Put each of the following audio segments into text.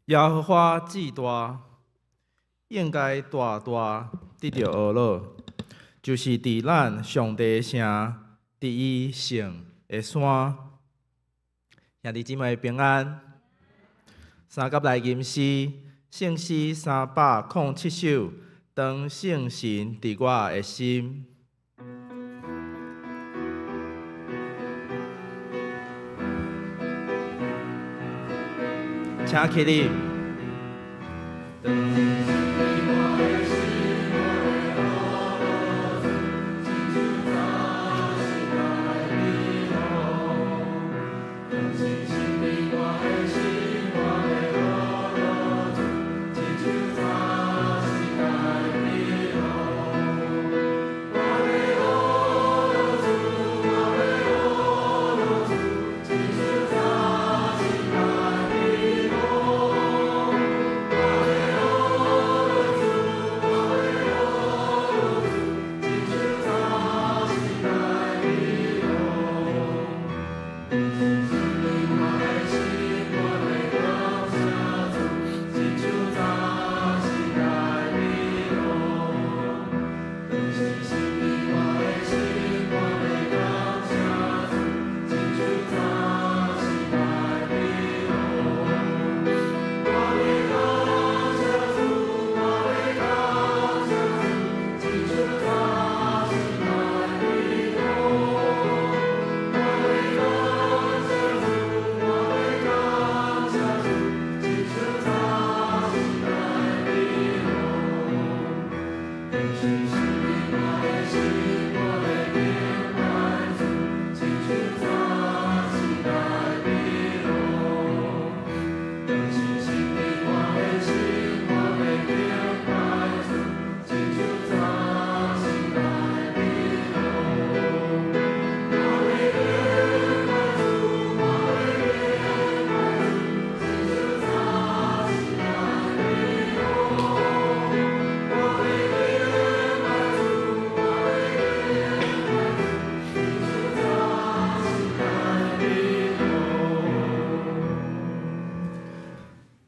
耶和華至大，應該大大得著阿樂，就是佇咱上帝城，佇伊聖的山。兄弟姊妹平安。三甲來吟詩，聖詩307首，當聖神佇我的心。請起立。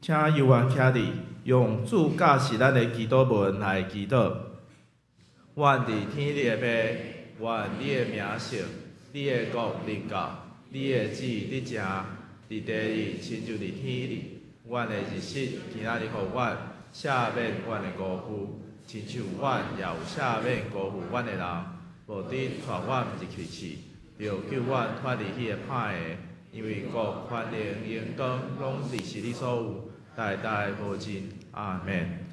請猶原徛佇，用主教示咱的祈禱文來祈禱。阮佇天裡的父，願你的名聖，你的國臨到，你的旨意得成，佇地裡親像佇天裡。阮的日食今仔日予阮，赦免阮的辜負，親像阮也有赦免辜負阮的人。無得帶阮入去試，著救阮脫離彼个歹的。因為國、權能、榮光，攏佇是你所有，代代無盡。阿們。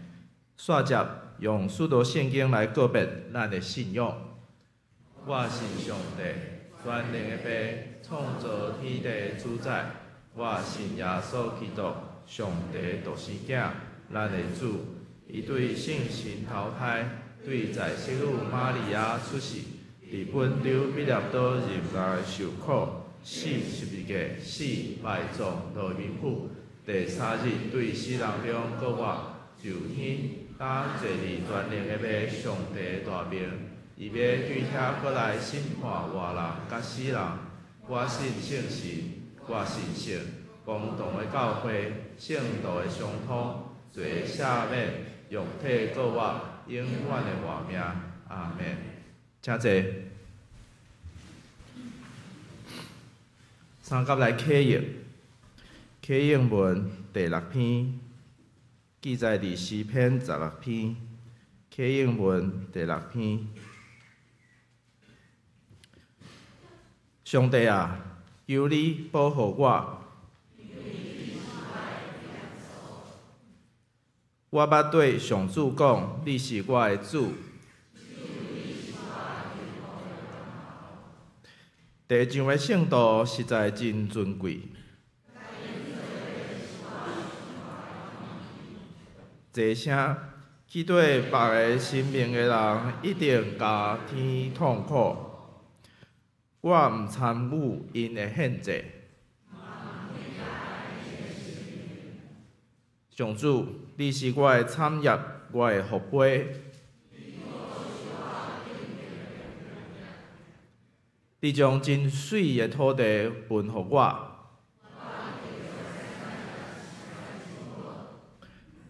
煞接用使徒聖經來告別咱的信仰。我信上帝，全能的父，創造天地的主宰。我信耶穌基督，上帝獨生囝，咱的主。伊對聖神投胎，對在聖女瑪利亞出世，佇本丟彼拉多任內受苦，死十字架，死埋葬，落冥府。第三日對死人中復活，上天，擔坐佇全能的父上帝大爿，伊欲對遐閣來審判活人佮死人。我信聖神，我信聖公同的教會，聖徒的相通，罪赦免，肉體復活，永遠的活命。阿們。請坐。三甲來啟應，啟應文第六篇，記載佇詩篇16篇。啟應文第六篇。上帝啊，求你保護我。我捌對上主講，你是我的主。地上的聖徒實在真尊貴。坐聲去對別个神明的人，一定加添痛苦。我毋參與𪜶的獻祭。上主，你是我的產業，我的福杯。你將真媠的土地分予我。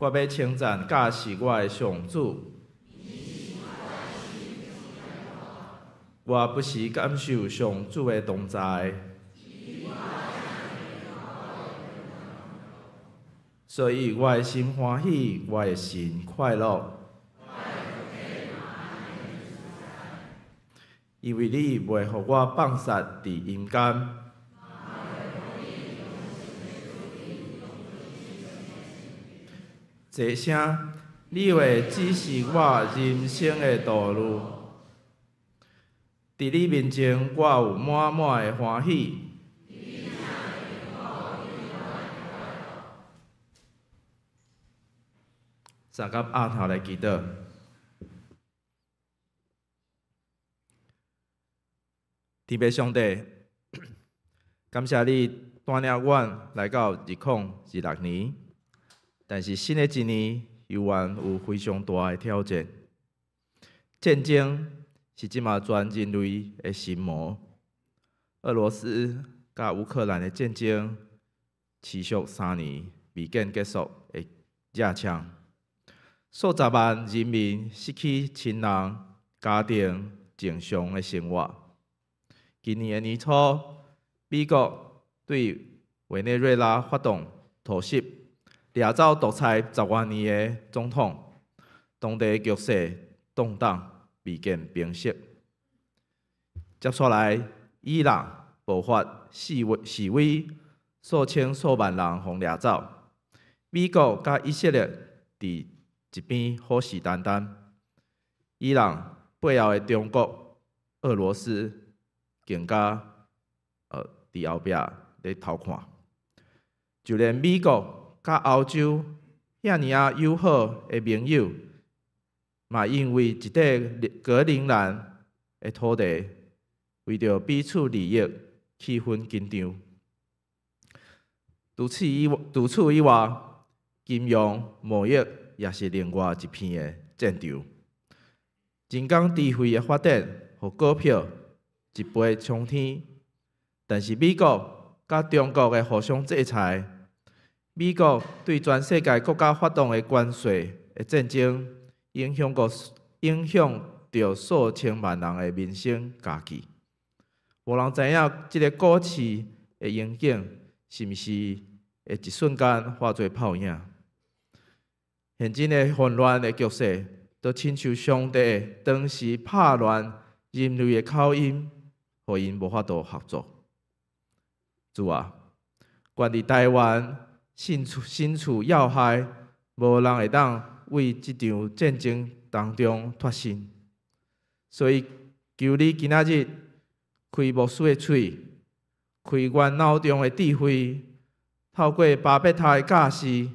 我欲稱讚教示我的上主。我不時感受上主的同在，所以我的心歡喜，我的神快樂。因為你袂予我放殺佇陰間。齊聲，你會指示我人生的道路。佇你面前，我有滿滿的歡喜。三甲阿頭來祈禱。天父上帝，感謝你帶領阮來到2026年，但是新的一年猶原有非常大的挑戰。戰爭是這馬全人類的心魔。俄羅斯佮烏克蘭的戰爭持續3年未見結束的熱槍，數十萬人民失去親人、家庭、正常的生活。今年的年初，美國對委內瑞拉發動突襲，掠走獨裁十外年的總統，當地局勢動盪未見平息。接下來，伊朗爆發示威，數千數萬人予掠走。美國佮以色列佇一邊虎視眈眈，伊朗背後的中國、俄羅斯更加佇後壁咧偷看。就連美國佮歐洲遐爾仔友好的盟友，嘛因為一塊格陵蘭的土地，為著彼此利益，氣氛緊張。除此以外，金融貿易也是另外一片的戰場。人工智慧的發展，予股票一飛沖天，但是美國佮中國的互相制裁，美國對全世界國家發動的關稅的戰爭，影響著數千萬人的民生家計。無人知影這个股市的前景是毋是會一瞬間化做泡影。現今的混亂的局勢，都親像上帝當時拍亂人類的口音，予𪜶無法度合作。主啊，關佇台灣身處要害，無人會當為這場戰爭當中脫身。所以求你今仔日開牧師的喙，開阮腦中的智慧，透過巴別塔的教示，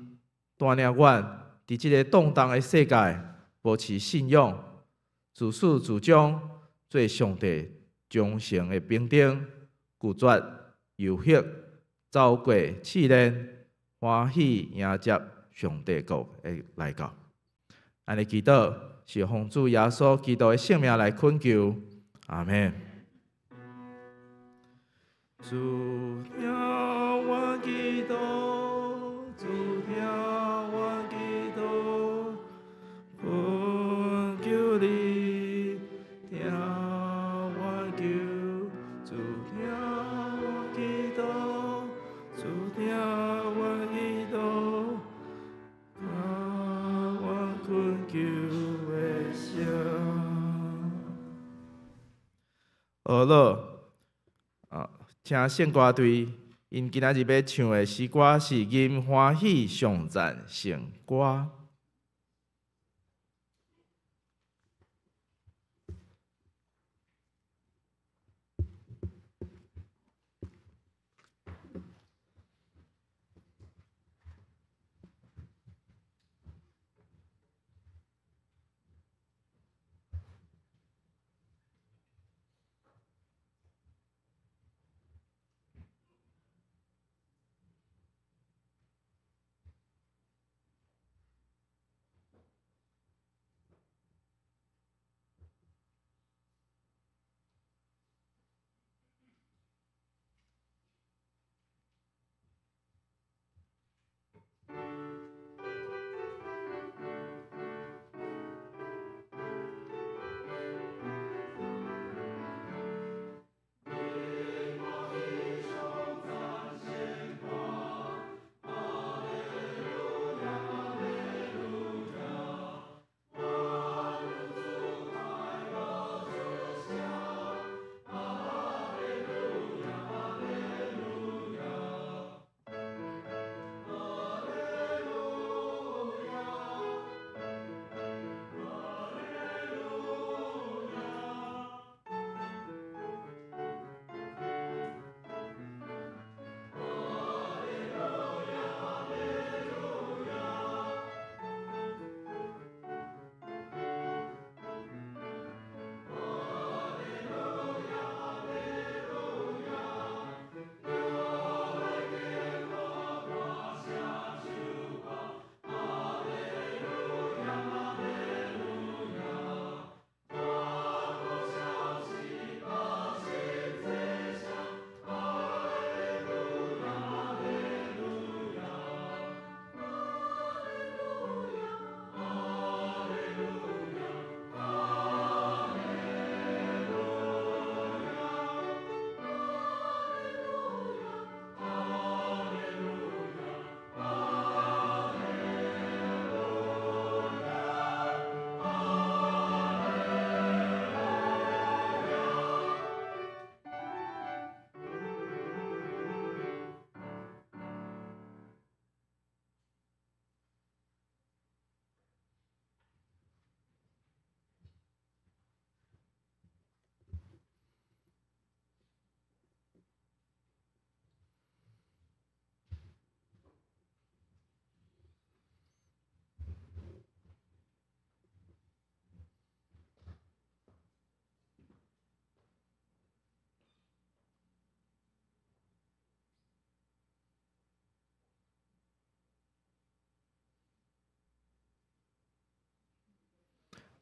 帶領阮佇這个動盪的世界保持信仰，自始至終做上帝忠誠的兵丁，拒絕誘惑，走過試煉，歡喜迎接上帝國的來到。按呢祈禱是奉主耶穌基督的聖名來懇求，阿們。主聽我祈禱，主聽我祈禱，懇求你聽我求，主聽我祈禱，主聽我祈禱，聽我懇求的聲。好了，啊，請聖歌隊，𪜶今仔日欲唱的詩歌是《吟歡喜頌讚聖歌》。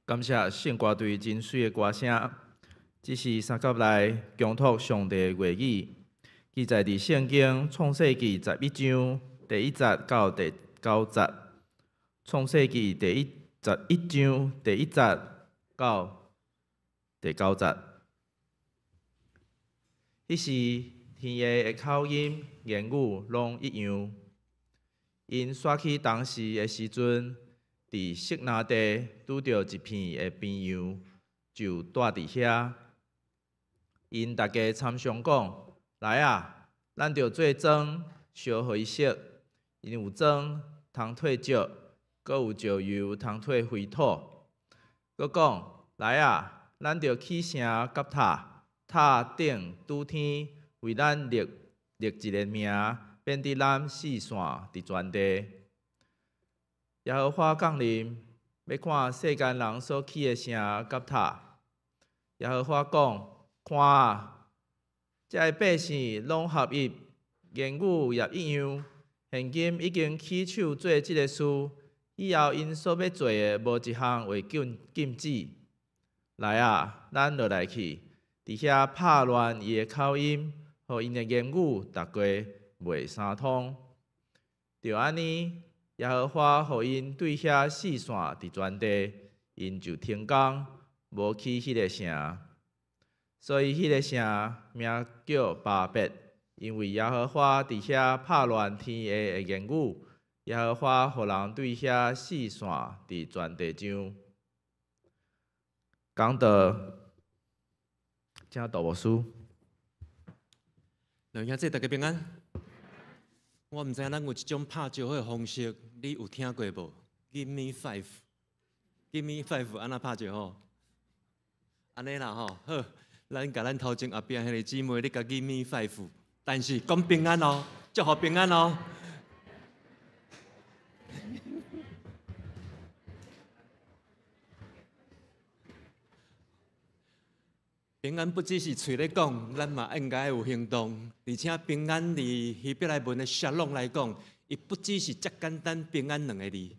感謝聖歌隊真媠的歌聲，這是三甲來共讀上帝的話語，記載佇聖經創世記11章第1節到第9節。創世記第11章第一節到第九節。彼時天下的口音、言語攏一樣。𪜶徙去東勢的時陣，佇示拿地拄著一片的平原，就蹛佇遐。𪜶逐家參商講：來啊，咱著做磚燒予伊熟，𪜶有磚通退石，閣有石油通退灰土。閣講：來啊，咱著起城佮塔，塔頂拄天，為咱立立一个名，免得咱四散佇全地。耶和華降臨，欲看世間人所起的城佮塔。耶和華講：看啊，這个百姓攏合一，言語也一樣。現今已經起手做這个事，以後𪜶所欲做的，無一項會禁禁止。來啊，咱落來去，佇遐拍亂伊的口音，予𪜶的言語逐家袂相通。就按呢，耶和華予𪜶對遐四散佇全地，𪜶就停工，無起彼个城。所以彼个城名叫巴別，因為耶和華佇遐拍亂天下的言語，耶和華予人對遐四散佇全地上。講道，請杜牧師。兩兄弟大家平安。我毋知影咱有一種拍招呼的方式，你有聽過無？Give me five，Give me five，按怎拍招呼？按呢啦吼，好，咱共咱頭前後壁彼个姊妹，你共 Give me five，但是講平安哦，祝福平安哦。平安不只是喙咧講，咱嘛應該有行動。而且平安佇希伯來文的沙龍來講，伊不只是遮簡單平安兩个字。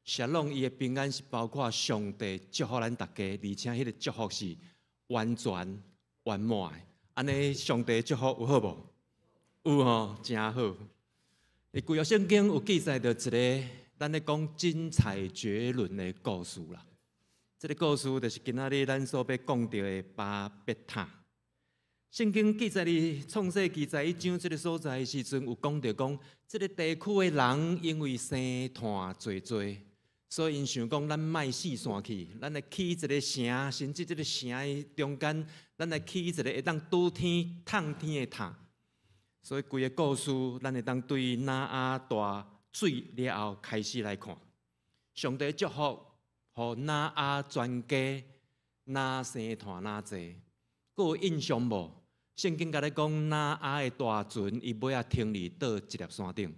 沙龍伊的平安是包括上帝祝福咱逐家，而且彼个祝福是完全圓滿的。按呢，上帝祝福有好無？有吼，誠好。佇舊約聖經有記載著一个咱咧講精彩絕倫的故事啦。這个故事就是今仔日咱所欲講著的巴別塔。聖經記載佇創世記11章這个所在的時陣，有講著講，這个地區的人因為生炭濟濟，所以𪜶想講，咱莫四散去，咱來起一个城，甚至這个城的中間，咱來起一个會當拄天透天的塔。所以規个故事，咱會當對挪亞大水了後開始來看，上帝祝福。予挪亞全家若生炭若濟，閣有印象無？聖經共你講，挪亞的大船，伊尾仔停佇佗一粒山頂，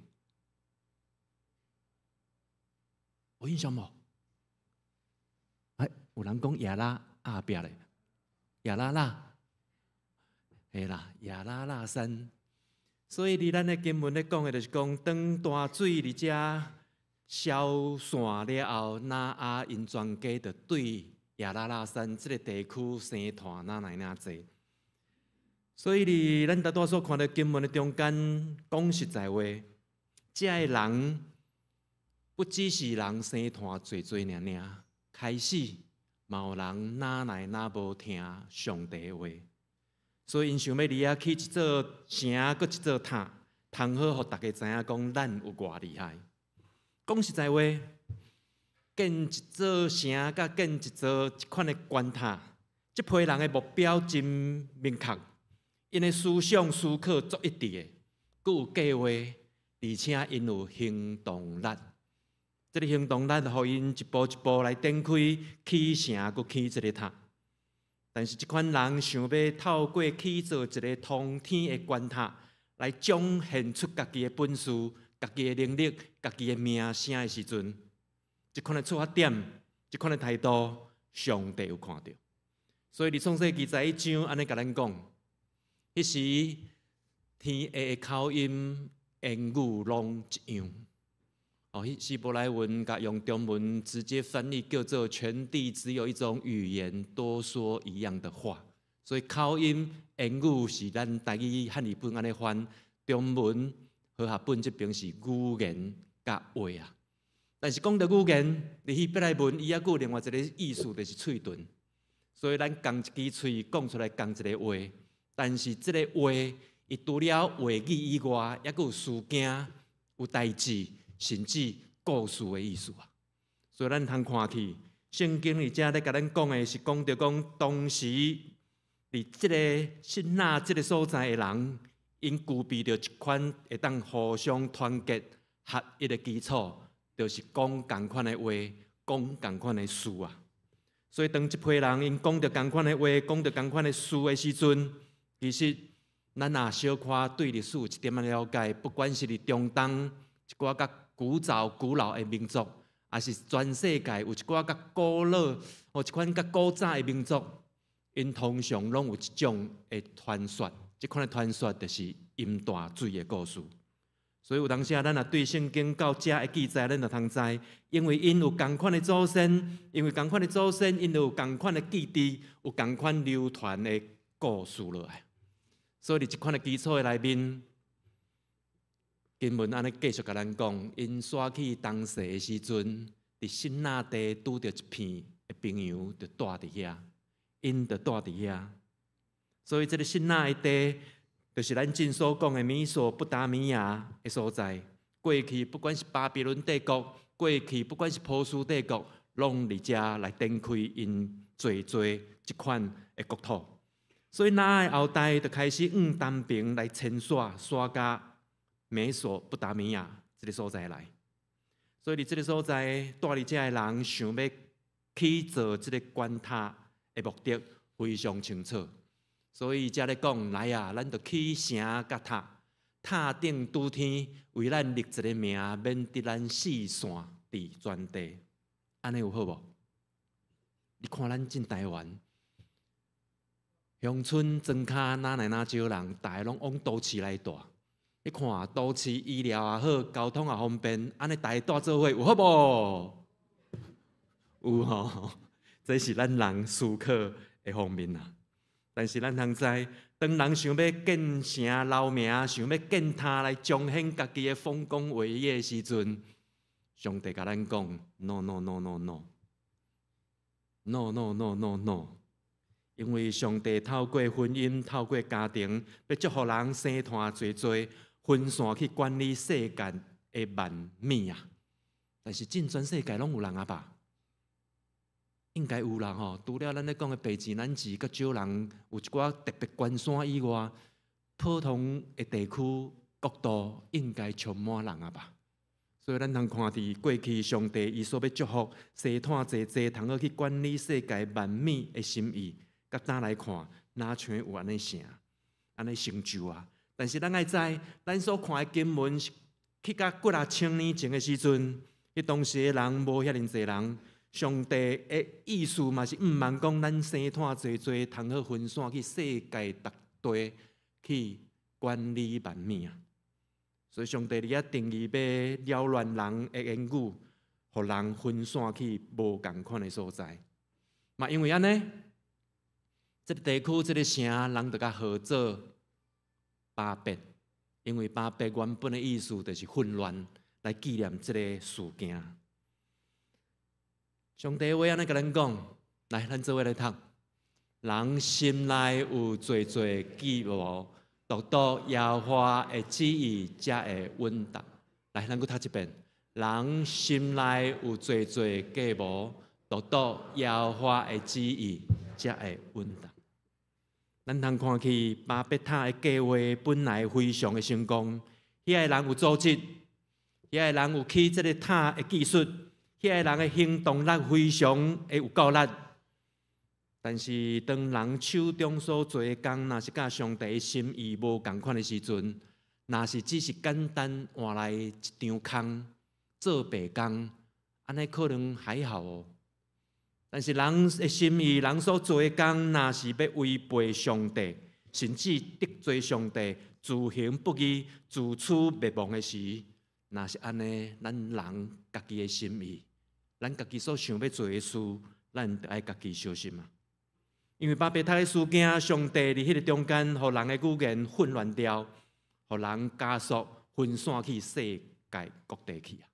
有印象無？哎，有人講亞拉後壁咧，亞拉拉，嘿啦，亞拉臘山。所以佇咱的經文咧講的，就是講當大水佇遮消散了後，挪亞𪜶全家就對亞拉臘山這个地區生炭若來爾濟。所以佇咱拄仔所看著經文的中間，講實在話，這个人不只是人生炭濟濟爾爾，開始嘛有人哪來哪無聽上帝話，所以𪜶想欲佇遐起一座城，閣一座塔，通好予逐家知影講咱有偌厲害。講實在話，建一座城，佮建一座這款的關塔，這批人的目標真明確，𪜶的思想思考足一致的，閣有計劃，而且𪜶有行動力。這个行動力，予𪜶一步一步來展開起城，閣起這个塔。但是這款人想欲透過起造一个通天的關塔，來彰顯出家己的本事、家己的能力、家己的名聲的時陣，這款的出發點、這款的態度，上帝有看著。所以佇創世記11章按呢共咱講，彼時天下的口音、言語攏一樣。哦，希伯來文共用中文直接翻譯叫做“全地只有一種語言，多說一樣的話”。所以口音言語是咱台語漢語本按呢翻，中文和合本這邊是語言佮話啊。但是講著語言，佇希伯來文伊猶閣有另外一个意思，就是喙唇。所以咱仝一支喙講出來仝一个話，但是這个話，伊除了話語以外，猶閣有事件、有代誌，甚至故事的意思啊。所以咱通看去，聖經佇遮咧共咱講的是講著講當時佇這个示拿這个所在的人，𪜶具備著一款會當互相團結合一的基礎，就是講仝款的話，講仝款的事啊。所以當這批人𪜶講著仝款的話，講著仝款的事的時陣，其實咱若小可對歷史有一點仔了解，不管是佇中東一寡較古早古老的民族，抑是全世界有一寡較古老或一款較古早的民族，𪜶通常攏有一種的傳說，這款的傳說就是淹大水的故事。所以有當時啊，咱若對聖經到遮的記載，咱就通知，因為𪜶有仝款的祖先，因為仝款的祖先，𪜶就有仝款的記憶，有仝款流傳的故事落來。所以佇這款的基礎的內面，經文按呢繼續共咱講，𪜶徙去東西的時陣，佇示拿地拄著一片的平原，就蹛佇遐，𪜶就蹛佇遐。所以這个示拿的地，就是咱今所講的美索不達米亞的所在。過去不管是巴比倫帝國，過去不管是波斯帝國，攏佇遮來展開𪜶濟濟這款的國土。所以挪亞的後代就開始往東邊來遷徙，徙到美索不達米亞這个所在來。所以佇這个所在，蹛佇遮的人想欲起造這个懸塔的目的非常清楚。所以遮咧講，來啊，咱就起城佮塔，塔頂拄天，為咱立一个名，免得咱四散佇全地。按呢有好無？你看咱進台灣，鄉村莊跤哪來哪少人，逐个攏往都市來蹛。你看都市醫療也好，交通也方便，按呢逐个蹛做伙有好無？有吼，這是咱人思考的方面啊。但是咱通知，當人想欲建城留名，想欲建塔來彰顯家己的豐功偉業的時陣，上帝共咱講：No no no no no，no no no no no。因為上帝透過婚姻、透過家庭，欲祝福人生湠濟濟，分散去管理世界的萬物啊。但是進全世界攏有人啊吧？應該有啦吼，除了咱咧講的白錢咱錢，較少人有一寡特別關山以外，普通的地區國度應該充滿人啊吧？所以咱通看佇過去上帝伊所欲祝福生湠濟濟，通好去管理世界萬物的心意，佮今來看，若像有按呢成，按呢成就啊！但是咱愛知，咱所看的經文是去到幾若千年前的時陣，彼當時的人無遐爾濟人。上帝的意思嘛是毋茫講咱生湠濟濟，通好分散去世界各地去管理萬物啊。所以上帝佇遐定義欲擾亂人的言語，予人分散去無仝款的所在。嘛因為按呢，這个地區、這个城，人就共號做巴別，因為巴別原本的意思就是混亂，來紀念這个事件。上帝話按呢共咱講，來，咱做伙來讀。人心內有濟濟計謀，獨獨耶和華的旨意才會穩當。來，咱閣讀一遍。人心內有濟濟計謀，獨獨耶和華的旨意才會穩當。咱通看去巴別塔的計劃本來非常的成功，遐个人有組織，遐個人有起這个塔的技術。遐个人的行動力非常的有夠力，但是當人手中所做的工，若是佮上帝的心意無仝款的時陣，若是只是簡單換來一張空做白工，按呢可能還好哦。但是人的心意，人所做的工，若是欲違背上帝，甚至得罪上帝，自行不義、自取滅亡的時，若是按呢，咱人家己的心意，咱家己所想欲做的事，咱著愛家己小心啊！因為巴別塔的事件，上帝佇彼个中間，予人的語言混亂掉，予人加速分散去世界各地去啊！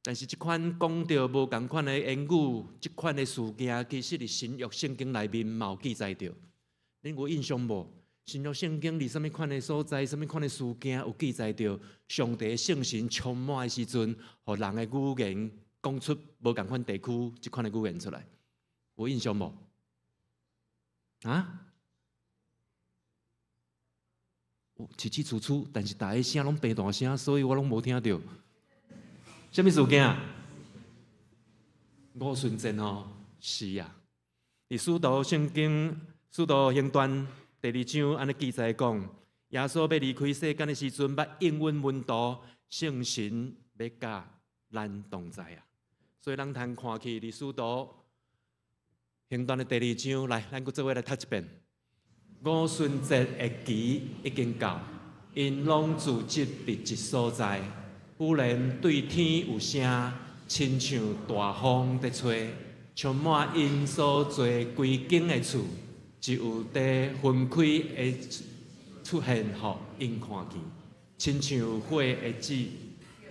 但是這款講著無仝款的言語，這款的事件，其實佇新約聖經內面嘛有記載著。恁有印象無？新約聖經佇啥物款的所在，啥物款的事件有記載著上帝聖神充滿的時陣，予人的語言講出無仝款地區這款的語言出來，有印象無？啊？有清清楚楚，但是逐家聲攏變大聲，所以我攏無聽著。啥物事件？五旬節吼，是啊。佇使徒聖經、使徒行傳第二章按呢記載講，耶穌欲離開世間的時陣，捌應允門徒，聖神欲佮咱同在啊。所以咱通看去佇使徒行傳的第二章，來，咱閣做伙來讀一遍。五旬節的期已經到，𪜶攏聚集佇一所在。忽然對天有聲，親像大風佇吹，充滿𪜶所坐規間的厝，一有地分開的出現，予𪜶看見，親像火的舌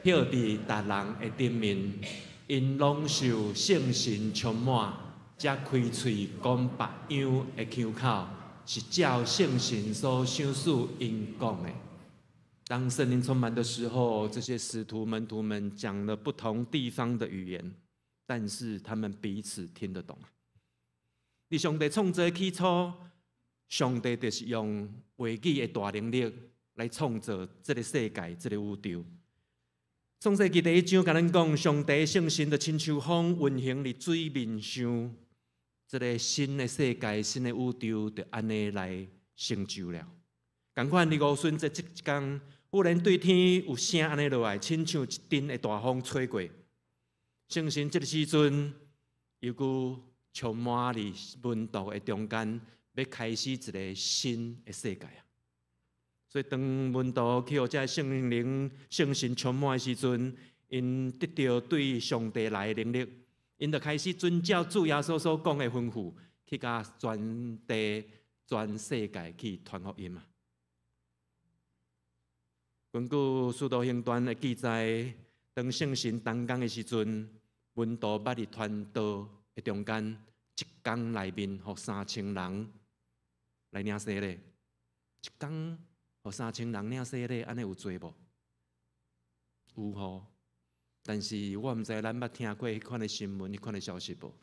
歇佇逐人的頂面，𪜶攏受聖神充滿，才開喙講別樣的腔口，是照聖神所賞賜𪜶講的。當聖靈充滿的時候，這些使徒門徒們講了不同地方的語言，但是他們彼此聽得懂。佇上帝創造起初，上帝就是用話語的大能力來創造這个世界、這个宇宙。創世記第一章共咱講，上帝聖神就親像風運行佇水面上，這个新的世界、新的宇宙就按呢來成就了。仝款佇五旬節這一工，忽然對天有聲按呢落來，親像一陣的大風吹過。聖神這个時陣又閣充滿佇門徒的中間，欲開始一个新的世界啊！所以當門徒去予這聖靈、聖神充滿的時陣，𪜶得著對上帝來的能力，𪜶就開始遵照主耶穌所講的吩咐，去共全地、全世界去傳福音啊！根據《使徒行傳》的記載，當聖神動工的時陣，門徒捌佇傳道的中間，一工內面，予3000人來領洗禮。一工予三千人領洗禮，按呢有濟無？有吼。但是我毋知咱捌聽過彼款的新聞、彼款的消息無？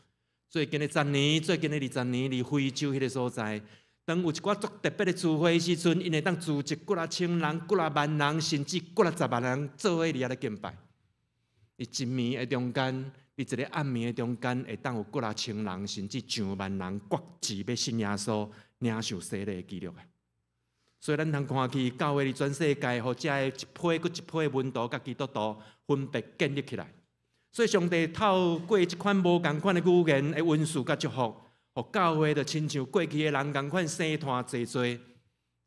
最近的十年，最近的20年，佇非洲彼个所在，當有一寡足特別的聚會時陣，𪜶會當聚集幾若千人、幾若萬人，甚至幾若十萬人做伙佇遐咧敬拜。佇一暝的中間，佇一个暗暝的中間，會當有幾若千人，甚至上萬人決志欲信耶穌、領受洗禮的記錄啊！所以咱通看去，教會佇全世界，予遮的一批閣一批門徒佮基督徒分別建立起來。所以上帝透過這款無仝款的語言的恩賜佮祝福，予教會就親像過去的人仝款生湠濟濟，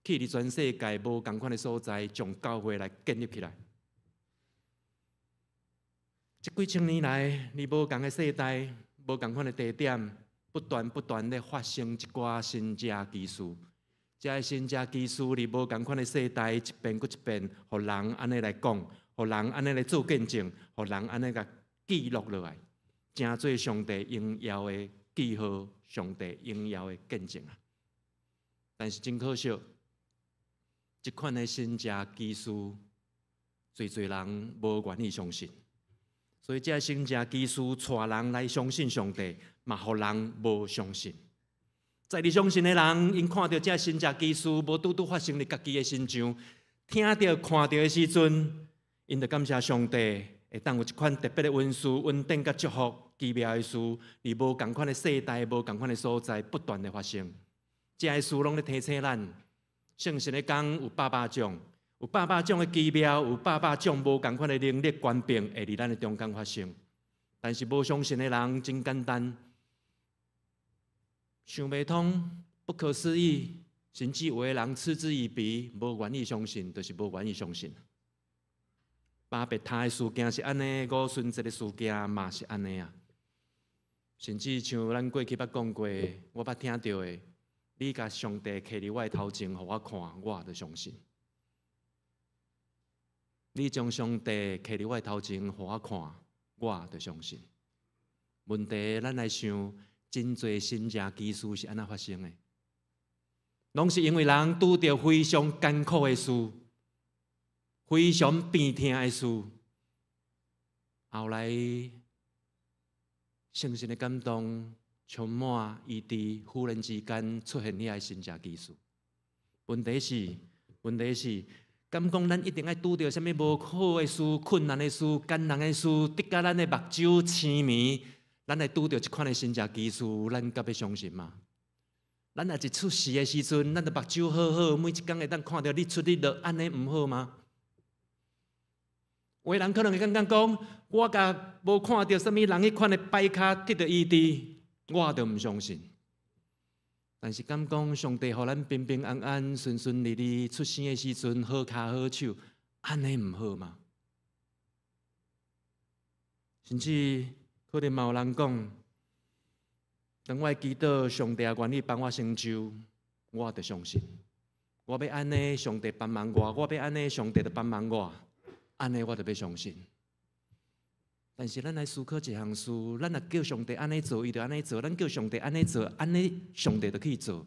去佇全世界無仝款的所在，將教會來建立起來。這幾千年來，佇無仝的世代、無仝款的地點，不斷不斷咧發生一寡神蹟奇事。這个神蹟奇事佇無仝款的世代，一遍閣一遍，予人按呢來講，予人按呢來做見證，予人按呢共記錄落來，成做上帝榮耀的記號，上帝榮耀的見證啊！但是真可惜，這款的神蹟奇事，濟濟人無願意相信，所以這神蹟奇事帶人來相信上帝，嘛予人無相信。在佇相信的人，𪜶看著這神蹟奇事無拄拄發生佇家己的身上，聽著看著的時陣，𪜶就感謝上帝，會當有這款特別的恩賜、恩典佮祝福，奇妙的事，佇無仝款的世代、無仝款的所在不斷的發生。這个事攏咧提醒咱，聖神的工有百百種，有百百種的奇妙，有百百種無仝款的能力權柄會佇咱的中間發生。但是無相信的人真簡單，想袂通，不可思議，甚至有的人嗤之以鼻，無願意相信，就是無願意相信。巴別塔的事件是按呢，五旬節的事件嘛是按呢啊。甚至像咱過去捌講過，我捌聽著的，你共上帝徛佇我的頭前，予我看，我就相信。你將上帝徛佇我的頭前，予我看，我就相信。問題咱來想，真濟神蹟奇事是按怎發生的？攏是因為人拄著非常艱苦的事，非常病痛的事，後來聖神的感動充滿醫治，忽然之間出現遐个神蹟奇事。問題是，敢講咱一定愛拄著啥物無好的事、困難的事、艱難的事，得甲咱的目睭青盲，咱會拄著這款的神蹟奇事，咱才欲相信嗎？咱若一出事的時陣，咱就目睭好好，每一工會當看著日出日落，按呢毋好嗎？有的人可能會感覺講，我共無看著啥物人彼款的擺跤得著醫治，我就毋相信。但是敢講上帝予咱平平安安、順順利利出生的時陣，好跤好手，按呢毋好嗎？甚至可能嘛有人講，當我祈禱上帝也願意幫我成就，我就相信。我欲按呢，上帝幫忙我；我欲按呢，上帝就幫忙我。按呢，我就欲相信。但是咱來思考一項事，咱若叫上帝按呢做，伊就按呢做；咱叫上帝按呢做，按呢上帝就去做。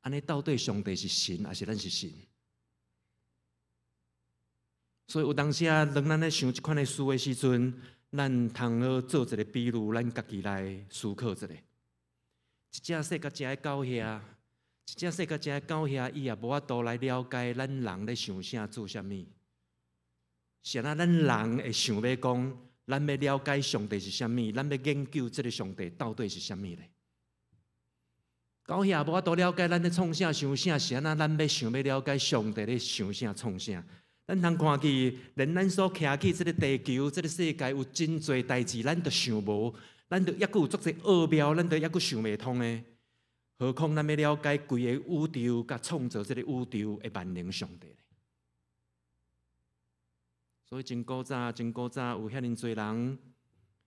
按呢到底上帝是神，抑是咱是神？所以有當時啊，當咱咧想這款的事的時陣，咱通好做一個比喻，咱家己來思考一下。一隻細共食的狗仔，一隻細共食的狗仔，伊也無法度來了解咱人咧想啥做啥物。是按怎咱人會想欲講，咱欲了解上帝是啥物，咱欲研究這个上帝到底是啥物咧？狗仔無法度了解咱咧創啥想啥，是按怎咱欲想欲了解上帝咧想啥創啥？咱通看去，連咱所徛起這个地球、這个世界有真濟代誌，咱都想無，咱都猶閣有足濟奧妙，咱都猶閣想袂通的。何況咱欲了解規個宇宙，佮創造這个宇宙的萬能上帝咧？所以真古早，真古早有遐爾濟人，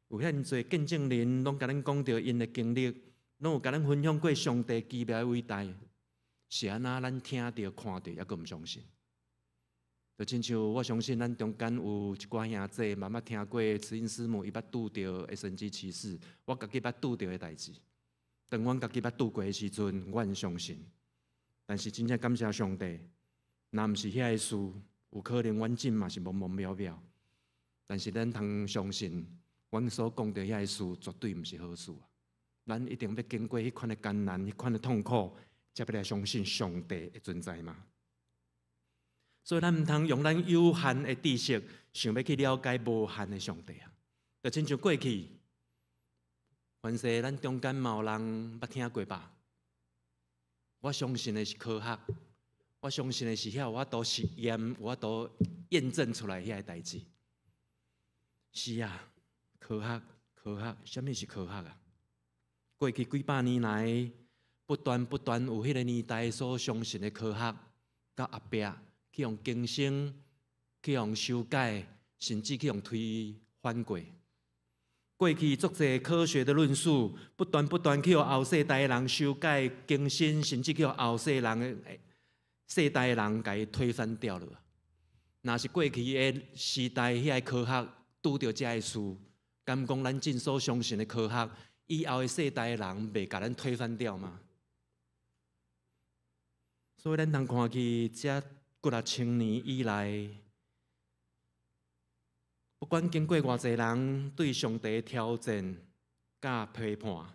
有遐爾濟見證人，攏共咱講著𪜶的經歷，攏有共咱分享過上帝奇妙的偉大。是按怎咱聽著看著，猶閣毋相信？就親像我相信咱中間有一寡兄弟，嘛捌聽過慈恩師母伊捌拄著的神蹟奇事，我家己捌拄著的代誌。當阮家己捌拄過的時陣，阮相信。但是真正感謝上帝，若毋是遐个事，有可能阮這嘛是茫茫渺渺。但是咱通相信，阮所講著遐个事絕對毋是好事啊！咱一定欲經過彼款的艱難、彼款的痛苦，才欲來相信上帝的存在嘛。所以咱毋通用咱有限的知識，想欲去了解無限的上帝啊！就親像過去，凡勢咱中間嘛有人捌聽過吧？我相信的是科學，我相信的是遐有法度實驗，有法度驗證出來遐个代誌。是啊，科學，科學，啥物是科學啊？過去幾百年來，不斷不斷有彼个年代所相信的科學，到後壁去予更新，去予修改，甚至去予推翻過。過去足濟科學的論述，不斷不斷去予後世代的人修改、更新，甚至去予後世人的世代的人共伊推翻掉了。若是過去的時代，遐个科學拄著這个事，敢講咱這所相信的科學，以後的世代的人袂共咱推翻掉嗎？所以咱通看去，這幾若千年以來，不管經過偌濟人對上帝的挑戰佮批判，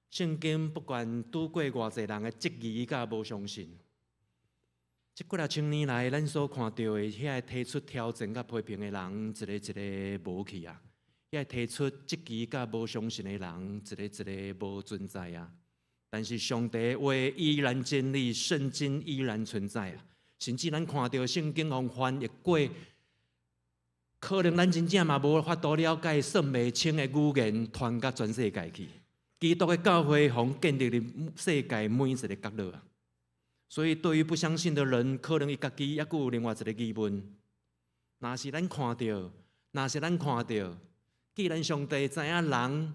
聖經不管拄過偌濟人的質疑佮無相信，這幾若千年來，咱所看著的遐个提出挑戰佮批評的人，一个一个無去啊；遐个提出質疑佮無相信的人，一个一个無存在啊。但是上帝的話依然真理，聖經依然存在啊。甚至咱看著聖經予翻譯過，可能咱真正嘛無法度了解、算袂清的語言，傳到全世界去。基督的教會予建立佇世界每一个角落啊。所以，對於不相信的人，可能伊家己猶閣有另外一个疑問：若是咱看著，若是咱看著，既然上帝知影人，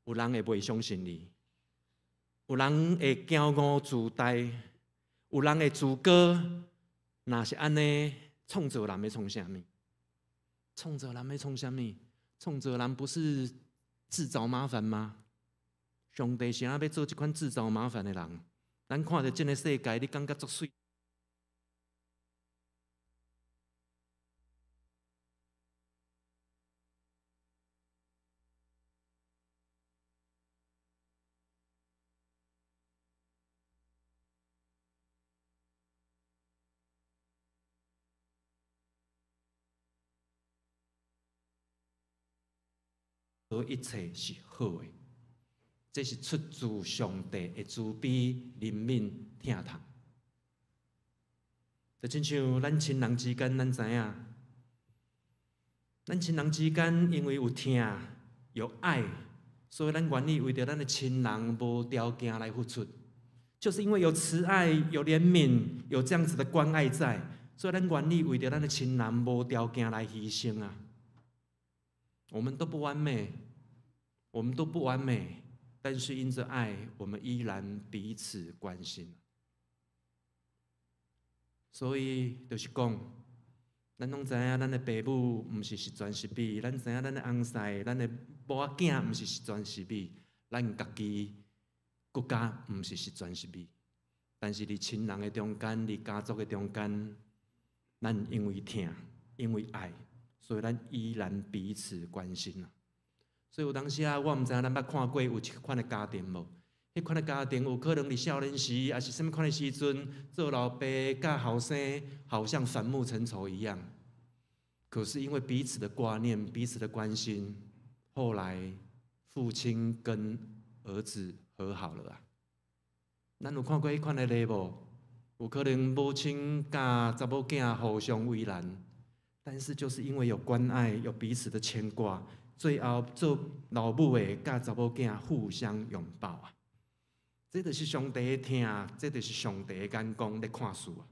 有人會袂相信伊，有人會驕傲自大，有人會自高。若是按呢，創造人欲創啥物？創造人欲創啥物？創造人不是自找麻煩嗎？上帝是按怎欲做這款自找麻煩的人？咱看著這个世界，你感覺足媠。一切是好的，這是出自上帝的慈悲、憐憫、疼痛。就親像咱親人之間，咱知影，咱親人之間因為有疼、有愛，所以咱願意為著咱的親人無條件來付出。就是因為有慈愛、有憐憫、有這樣子的關愛在，所以咱願意為著咱的親人無條件來犧牲啊。我們都不完美，我們都不完美，但是因着愛，我們依然彼此關心。所以就是講，咱攏知影，咱的爸母毋是十全十美，咱知影咱的翁婿、咱的某仔囝毋是十全十美，咱家己閣較毋是十全十美。但是佇親人的中間，佇家族的中間，咱因為疼，因為愛。所以咱依然彼此關心啊。所以有當時啊，我毋知影咱捌看過有這款的家庭無？彼款的家庭有可能佇少年時，抑是啥物款的時陣，做老爸佮後生好像反目成仇一樣。可是因為彼此的掛念、彼此的關心，後來父親跟兒子和好了啊。咱有看過彼款的例無？有可能母親佮查某囝互相為難。但是就是因為有關愛，有彼此的牽掛，最後做老母的佮查某囝互相擁抱啊！這就是上帝的疼，這就是上帝的眼光咧看事啊！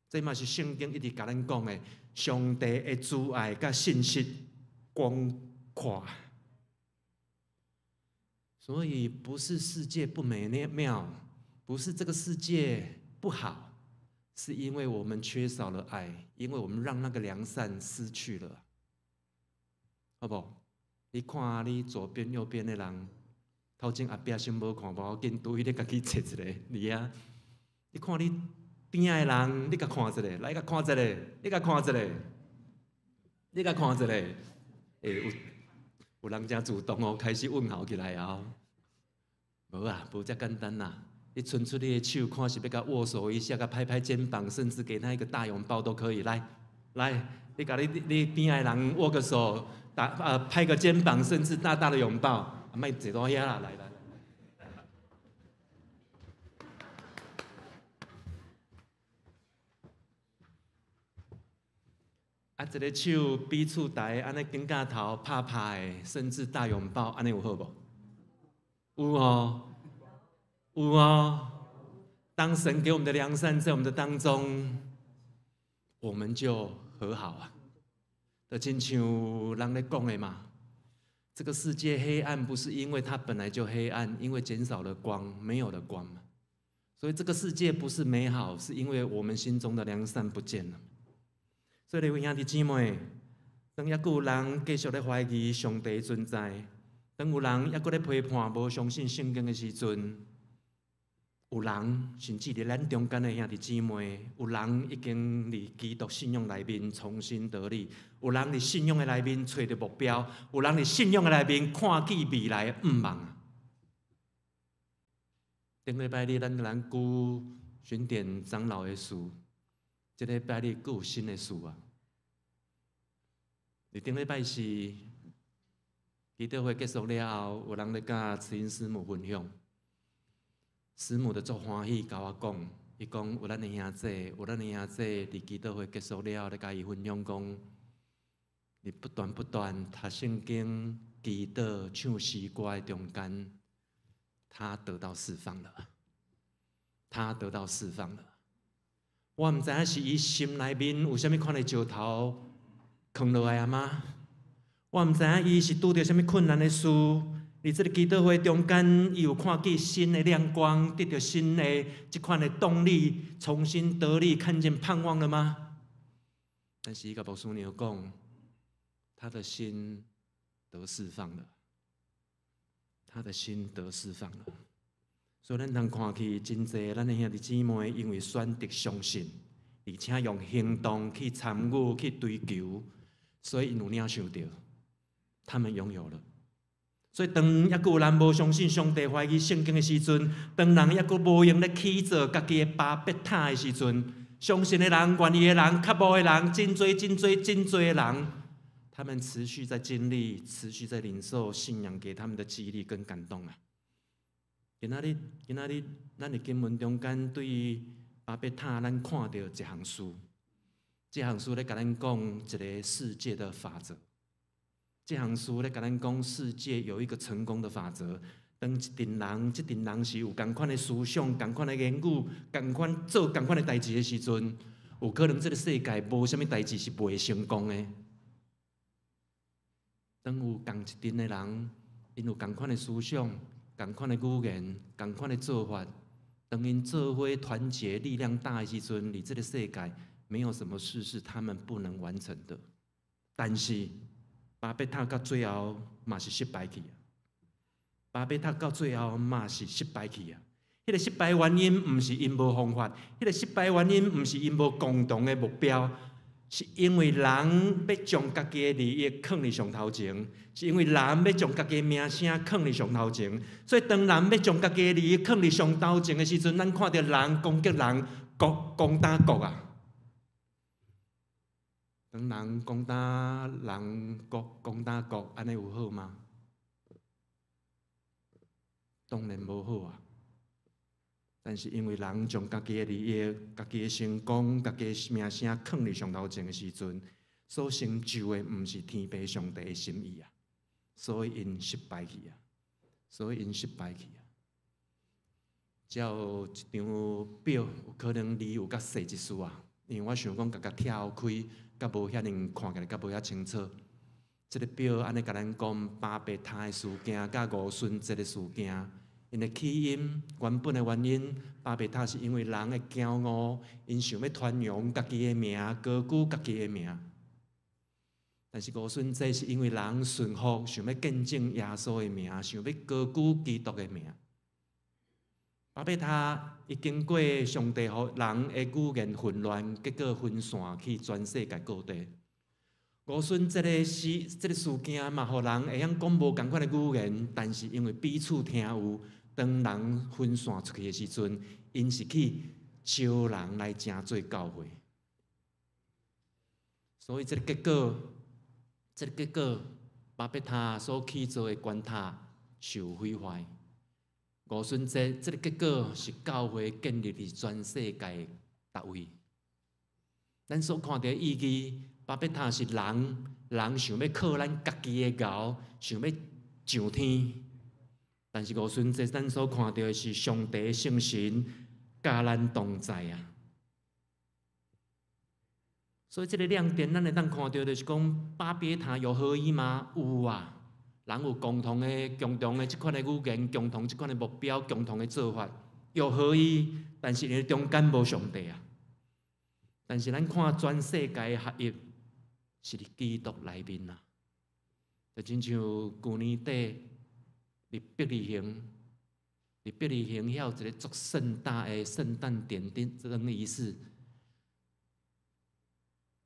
這嘛是聖經一直共咱講的，上帝的慈愛佮信實廣闊。所以不是世界不美妙，不是這個世界不好。是因為我們缺少了愛，因為我們讓那個良善失去了，好無？你看你左邊右邊的人，頭前後壁先無看，無要緊，拄伊咧家己揣一個佇遐。你看你邊仔的人，你共看一下，來共看一下，你共看一下，你共看一下。欸，有人誠主動哦，開始問候起來啊！無啊，無遮簡單啦。你伸出你的手，看是欲共握手一下，共拍拍肩膀，甚至給他一個大擁抱都可以。來，來，你共你邊仔的人握個手，拍個肩膀，甚至大大的擁抱。啊，莫坐佇遐啦，來來。啊，一个手彼此台按呢肩胛頭拍拍的，甚至大擁抱，按呢有好無？有哦。有哦，當神給我們的良善在我們的當中，我們就和好啊。就親像人咧講的嘛，這個世界黑暗不是因為它本來就黑暗，因為減少了光，沒有了光嘛。所以這個世界不是美好，是因為我們心中的良善不見了。所以，各位兄弟姊妹，當猶閣有人繼續咧懷疑上帝存在，當有人猶閣咧批判、無相信聖經的時陣，有人甚至佇咱中間的兄弟姊妹，有人已經佇基督信仰內面重新得力，有人佇信仰的內面揣著目標，有人佇信仰的內面看見未來的向望。頂禮拜日咱咱舉巡典長老的事，這禮拜日閣有新的事啊！佇頂禮拜四祈禱會結束了後，有人咧佮慈英師母分享。師母就足歡喜，共我講，伊講有咱的兄弟，有咱的兄弟佇祈禱會結束了後，咧共伊分享講，佇不斷不斷讀聖經、祈禱、唱詩歌的中間，他得到釋放了，他得到釋放了。我毋知影是伊心內面有啥物款的石頭囥落來啊嗎？我毋知影伊是拄著啥物困難的事，佇這个祈禱會中間，伊有看見新的亮光，得著新的這款的動力，重新得力，看見盼望了嗎？但是伊共牧師娘講，他的心得釋放了，他的心得釋放了。所以咱通看去，真濟咱的兄弟姊妹，因為選擇相信，而且用行動去參與、去追求，所以𪜶有領受著，他們擁有了。所以當猶閣有人無相信上帝、懷疑聖經的時陣，當人猶閣無閒咧起造家己的巴別塔的時陣，相信的人、願意的人、渴慕的人，真濟、真濟、真濟的人，他們持續在經歷、持續在領受信仰給他們的激勵跟感動啊！今仔日，今仔日，咱佇經文中間對於巴別塔，咱看著一項事，這項事咧共咱講一个世界的法則。這項事咧共咱講世界有一個成功的法則。當一陣人，這陣人是有仝款的思想、仝款的言語、仝款做仝款的代誌的時陣，有可能這个世界無啥物代誌是袂成功的。當有仝一陣的人，𪜶有仝款的思想、仝款的語言、仝款的做法，當𪜶做伙團結、力量大的時陣，佇這个世界沒有什麼事是他們不能完成的。但是巴別塔到最後嘛是失敗去啊！巴別塔到最後嘛是失敗去啊！彼个失敗原因毋是𪜶無方法，彼个失敗原因毋是𪜶無共同的目標，是因為人欲將家己的利益囥佇上頭前，是因為人欲將家己的名聲囥佇上頭前。所以當人欲將家己的利益囥佇上頭前的時陣，咱看著人攻擊人，國攻打國啊！當人攻打人，國攻打國，按呢有好嗎？當然無好啊！但是因為人將家己的利益、家己的成功、家己的名聲囥佇上頭前的時陣，所成就的毋是天父上帝的心意啊！所以𪜶失敗去啊！所以𪜶失敗去啊！遮有一張表，有可能字有較細一絲啊，因為我想講共共拆開，較無遐爾看起來較無遐清楚。這个表按呢共咱講巴別塔的事件佮五旬節的事件，𪜶的起因原本的原因，巴別塔是因為人的驕傲，𪜶想欲傳揚家己的名，高舉家己的名。但是五旬節是因為人順服，想欲見證耶穌的名，想欲高舉基督的名。巴別塔伊經過上帝予人的語言混亂，結果分散去全世界各地。五旬節的事，這个事件嘛，予人會曉講無仝款的語言，但是因為彼此聽有，當人分散出去的時陣，𪜶是去招人來成做教會。所以這个結果，這个結果，巴別塔所起造的懸塔受毀壞。五旬節這个結果是教會建立佇全世界逐位。咱所看著的意義，巴別塔是人，人想欲靠咱家己的𠢕，想欲上天。但是五旬節咱所看著的是上帝聖神佮咱同在啊。所以這个亮點，咱會當看著就是講，巴別塔有合一嗎？有啊。人有共同的、共同的這款的語言、共同這款的目標、共同的做法，有合一，但是𪜶中間無上帝啊。但是咱看全世界的合一，是佇基督內面啊。就親像舊年底佇伯利恆，佇伯利恆遐有一个足盛大的聖誕點燈儀式，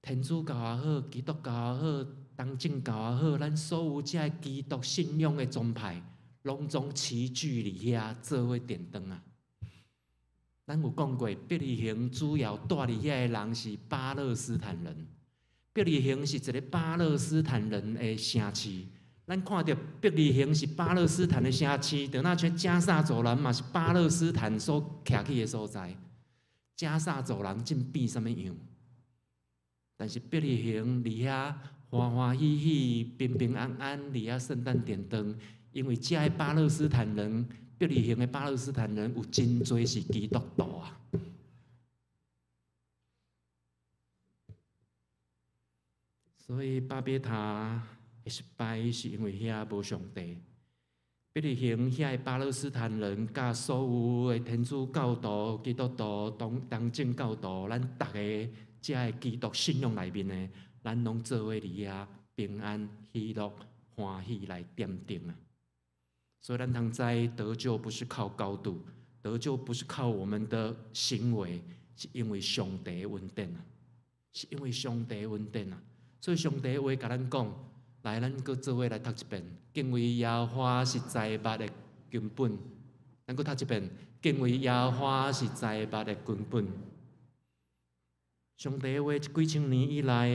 天主教也好，基督教也好，東正教也好，咱所有這个基督信仰的宗派，攏總齊聚佇遐做伙點燈啊！咱有講過，伯利恆主要蹛佇遐的人是巴勒斯坦人。伯利恆是一个巴勒斯坦人的城市。咱看著伯利恆是巴勒斯坦的城市，就若像加薩走廊嘛是巴勒斯坦所徛起的所在。加薩走廊正變啥物樣？但是伯利恆佇遐歡歡喜喜、平平安安佇遐聖誕點燈，因為遮的巴勒斯坦人，伯利恆的巴勒斯坦人有真濟是基督徒啊。所以巴別塔的失敗是因為遐無上帝。伯利恆遐的巴勒斯坦人，佮所有的天主教徒、基督徒、東正教徒，咱逐个遮的基督信仰內面的，咱攏做伙佇遐平安、喜樂、歡喜來點燈啊！所以咱通知得救不是靠高度，得救不是靠我們的行為，是因為上帝的恩典啊！是因為上帝的恩典啊！所以上帝的話共咱講，來，咱閣做伙來讀一遍。敬畏耶和華是財物的根本。咱閣讀一遍。敬畏耶和華是財物的根本。上帝的話這幾千年以來，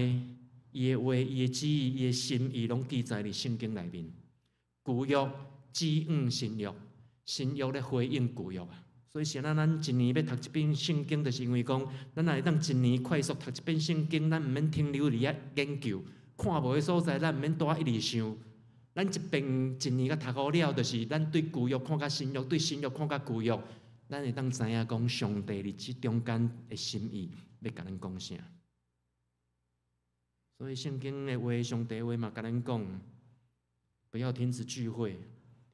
伊的話、伊的旨意、伊的心意，攏記載佇聖經內面。舊約指向新約，新約咧回應舊約啊。所以，是咱咱一年欲讀一遍聖經，就是因為講，咱若會當一年快速讀一遍聖經，咱毋免停留佇遐研究，看無的所在，咱毋免蹛一直想。咱一遍一年共讀好了，就是咱對舊約看佮新約，對新約看佮舊約，咱會當知影講上帝佇這中間的心意欲共咱講啥。所以聖經的話，上帝的話嘛，共咱講，不要停止聚會。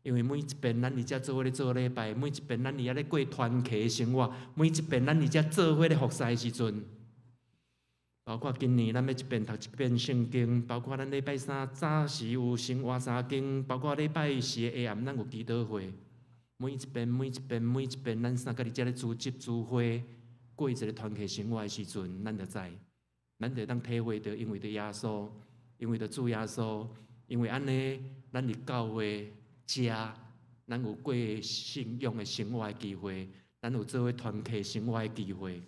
因為每一遍咱佇遮做伙咧做禮拜，每一遍咱佇遐咧過團契生活，每一遍咱佇遮做伙咧服侍的時陣，包括今年咱欲一遍讀一遍聖經，包括咱禮拜三早時有生活查經，包括禮拜四的下暗咱有祈禱會。每一遍、每一遍、每一遍，咱三個佇遮咧組織聚會，過一个團契生活的時陣，咱就知，咱就會當體會著，因為著耶穌，因為著主耶穌，因為按呢，咱佇教會遮，咱有過信仰的生活的機會，咱有做伙團契生活的機會，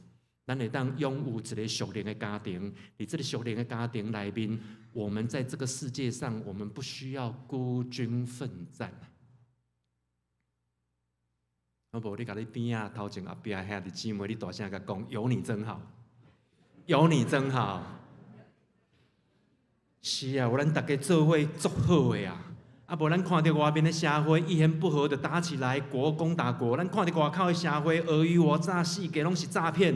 咱會當擁有一个屬靈的家庭。佇這个屬靈的家庭內面，我們在這個世界上，我們不需要孤軍奮戰。好無？你共你邊仔頭前後壁兄弟姊妹，你大聲共講：有你真好，有你真好。是啊，有咱逐家做伙足好的啊！啊，無咱看著外面的社會一言不合就打起來，國攻打國。咱看著外口的社會爾虞我詐，四界攏是詐騙。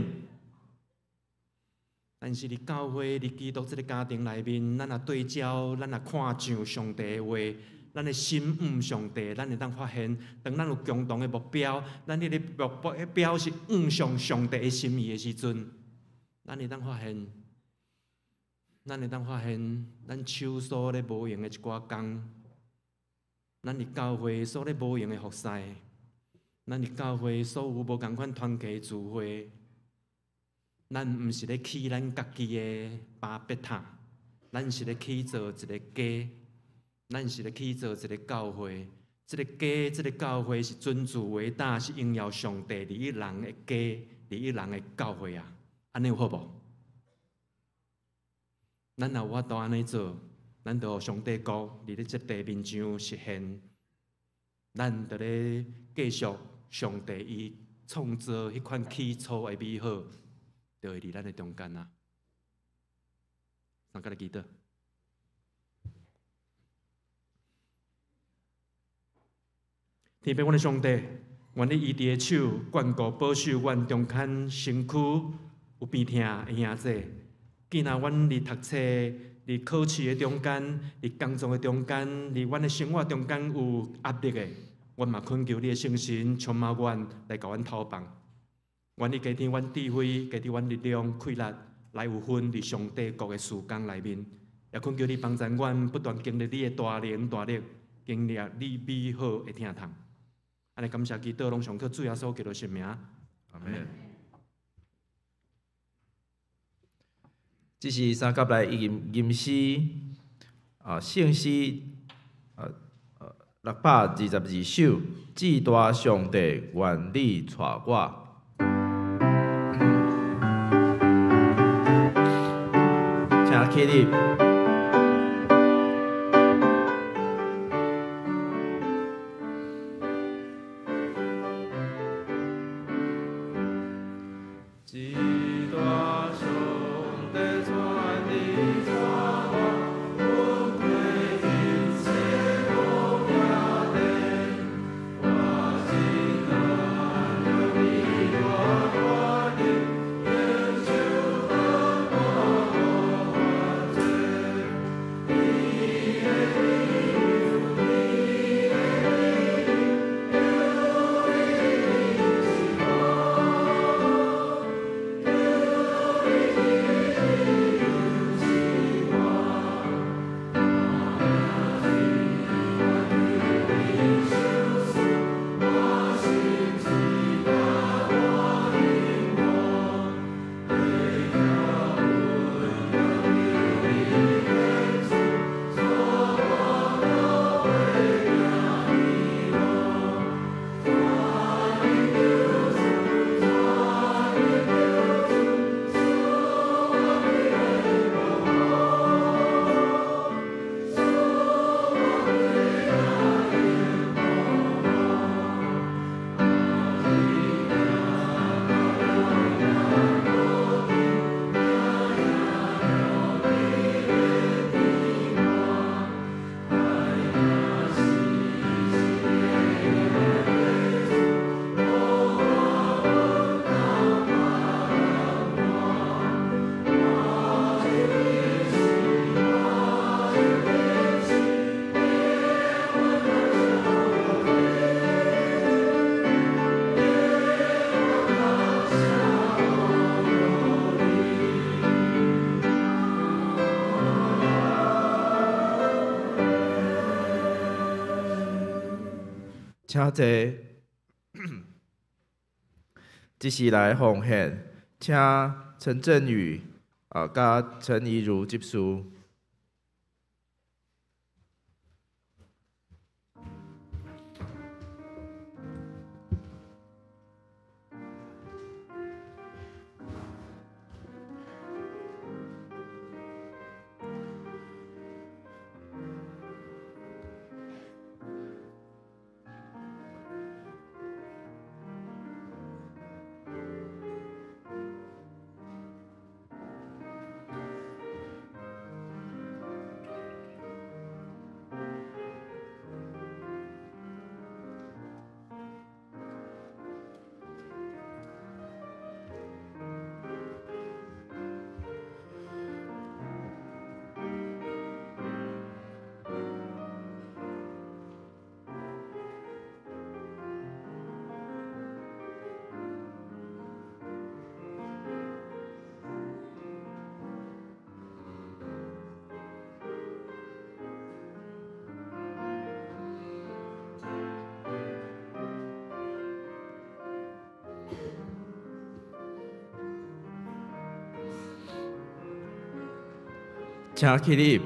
但是佇教會、佇基督這个家庭內面，咱若對焦，咱若看上上帝的話，咱的心向上帝，咱會當發現，當咱有共同的目標，咱彼个目標是向上上帝的心意的時陣，咱會當發現，咱會當發現，咱手所咧無閒的一寡工，咱佇教會所咧無閒的服侍，咱佇教會所有無仝款團契聚會，咱毋是咧起咱家己的巴別塔，咱是咧起造一个家，咱是咧起造一个教會。這个家，這个教會是尊主為大，是榮耀上帝佇人的家，佇人的教會啊！按呢有好無？咱若有法度按呢做，咱就予上帝國佇咧這地面上實現。咱就咧繼續上帝伊創造彼款起初的美好，就會佇咱的中間啊！三個來祈禱。天父，阮的上帝，願你醫治的手，眷顧保守阮中間身軀有病痛的兄弟。囝仔，阮佇讀冊、佇考試的中間、佇工作的中間、佇阮的生活中間有壓力的，阮嘛懇求你的聖神充滿阮，來共阮投放。願你加添阮智慧，加添阮力量、氣力，來有份佇上帝國的事工內面。也懇求你幫助阮，不斷經歷你的大能大力，經歷你美好的疼痛。按呢感謝基督，攏上靠主耶穌基督聖名。阿們。這是三甲來吟吟詩啊，聖詩啊，622首，至大上帝，願你帶我。請起立。請坐，這時來奉獻，請陳振宇啊，佮陳怡如執事。請起立。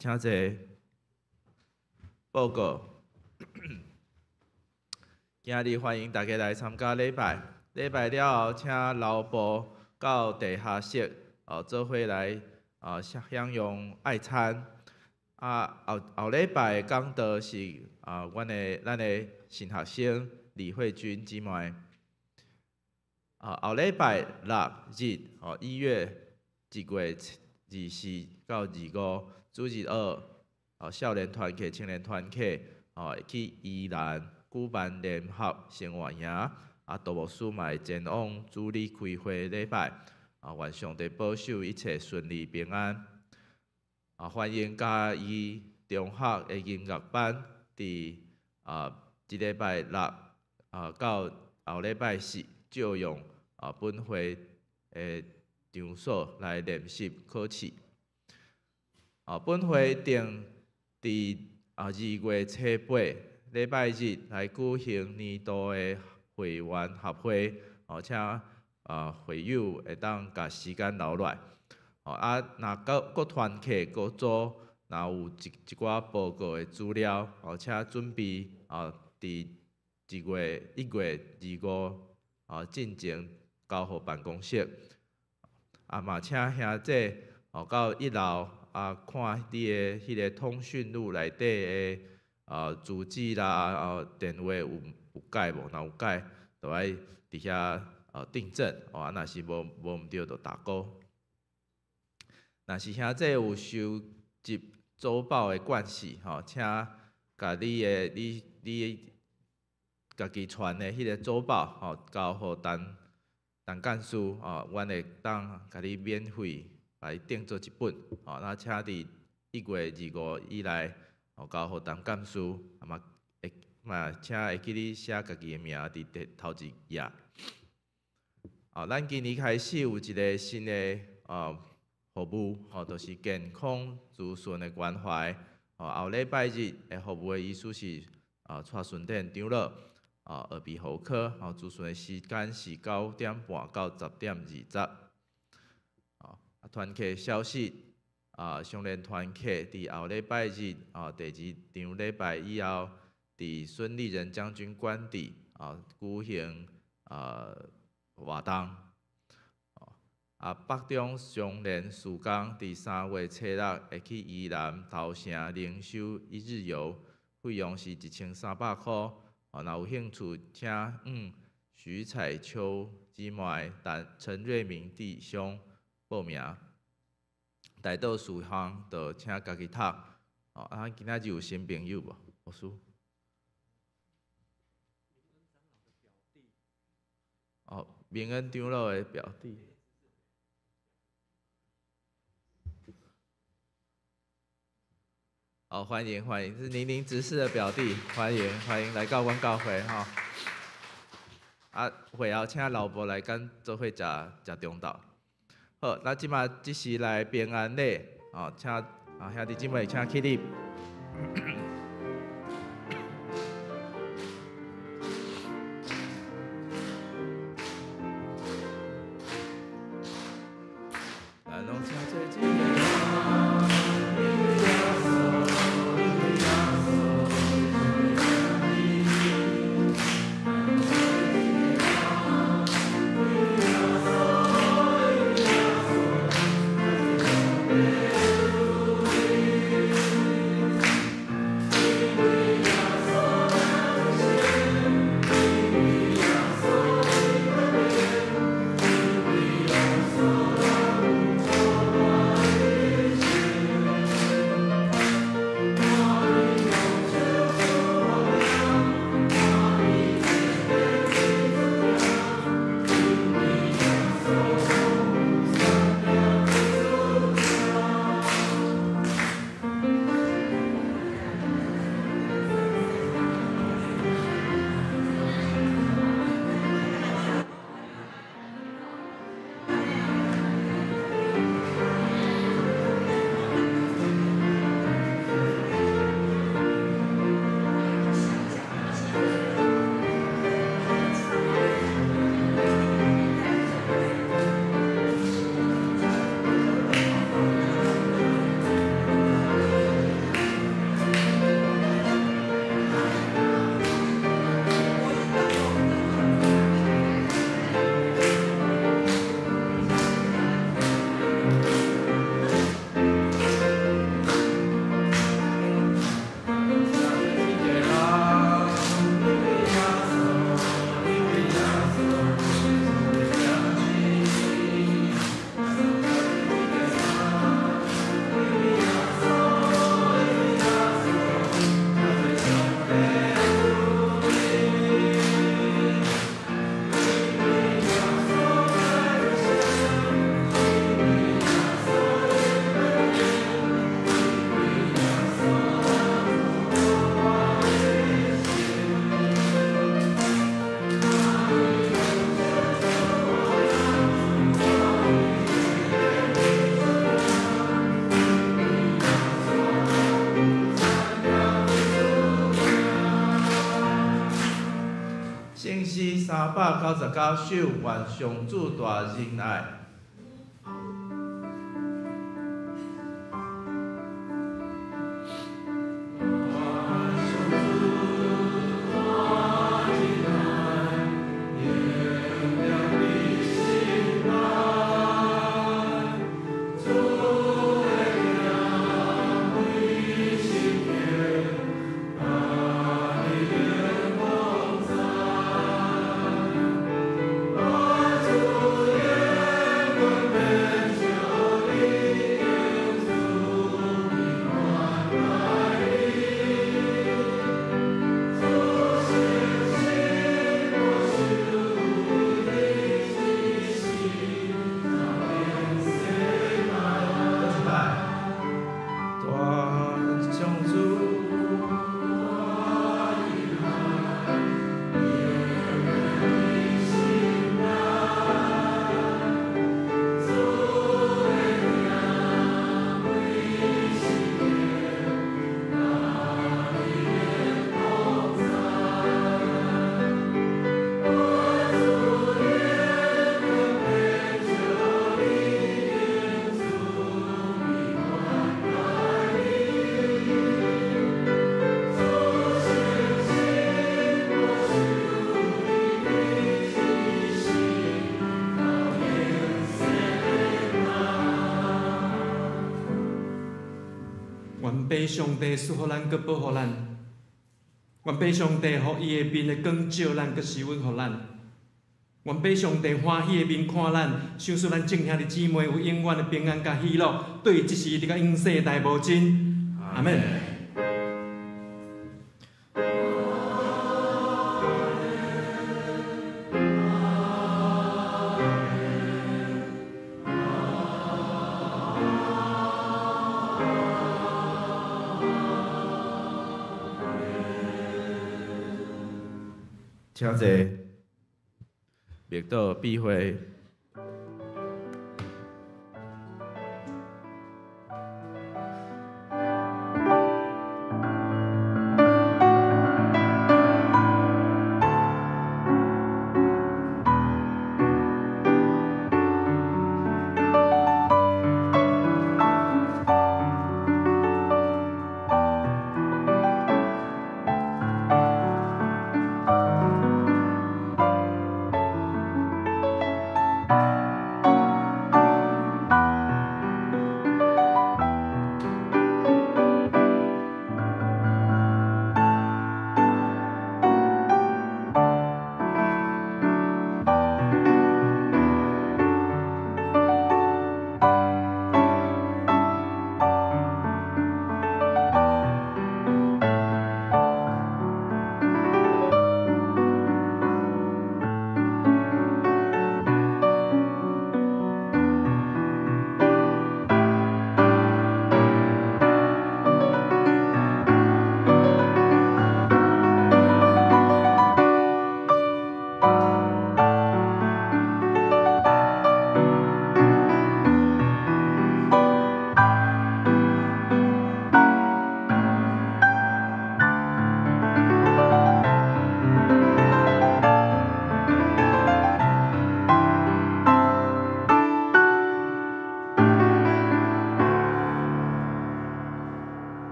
請坐。報告。今日歡迎大家來參加禮拜。禮拜了後，請留步到地下室，哦，做伙來啊享用愛餐。啊，後後禮拜講道是啊，阮的咱的新學生李慧君姊妹。啊，後禮拜六日，哦，1月24到25。主日學，哦，少年團契、青年團契，哦，去宜蘭舉辦聯合生活營，啊，杜牧師嘛會前往主禮開會禮拜，啊，願上帝保守一切順利平安。啊，歡迎嘉義中學的音樂班，佇啊，這禮拜六啊到後禮拜四，借用啊本會的場所來練習考試。啊，本會定佇啊2月7禮拜日來舉行年度的會員合會，哦，請啊會友會當共時間留落來。哦啊，若各各團契各組若有一一寡報告的資料，哦，請準備啊，佇1月25啊進前交予辦公室。啊嘛，請兄姐哦到一樓。啊，看你的彼個通訊錄內底的啊住址啦，啊電話有有改無？若有改，就愛佇遐啊訂正。哦，啊，若是無無毋對，就打勾。若是兄弟有收集週報的慣勢，吼，請共你的你你家己傳的彼個週報，吼，交予陳陳幹事，哦，阮會當共你免費。來訂做一本，吼，那請佇1月25以來，哦，交予陳幹事，啊嘛會嘛，請會記你寫家己的名佇第頭一頁。哦，咱今年開始有一個新的哦服務，吼，就是健康資訊的關懷。哦，後禮拜日的服務的醫師是啊蔡順典長老，啊耳鼻喉科，哦，諮詢的時間是9點半到10點20。團契消息，啊，相連團契佇後禮拜日，啊，第二場禮拜以後，佇孫立人將軍官邸，啊，舉行啊活動。啊，北中常連事工佇3月初6會去宜蘭頭城靈修一日遊，費用是1300箍。哦，若有興趣，請徐彩秋姊妹、陳瑞明弟兄報名。代禱事項，就請家己讀。哦，啊，今仔日有新朋友無？牧師。哦，明恩長老的表弟。哦，歡迎歡迎，是寧寧執事的表弟，歡迎歡迎來到阮教會吼。啊，會後請老婆來佮做伙食食中晝。好，咱這馬這時來平安禮，哦，請啊兄弟姊妹請起立。399首，願上主大仁愛。主耶。愿父上帝賜福咱，閣保護咱。願父上帝予伊的面的光照咱，閣施恩予咱。願父上帝歡喜的面看咱，賞賜咱眾兄弟姊妹有永遠的平安佮喜樂，對這時直到永世代無盡。阿們。請坐。默禱閉會。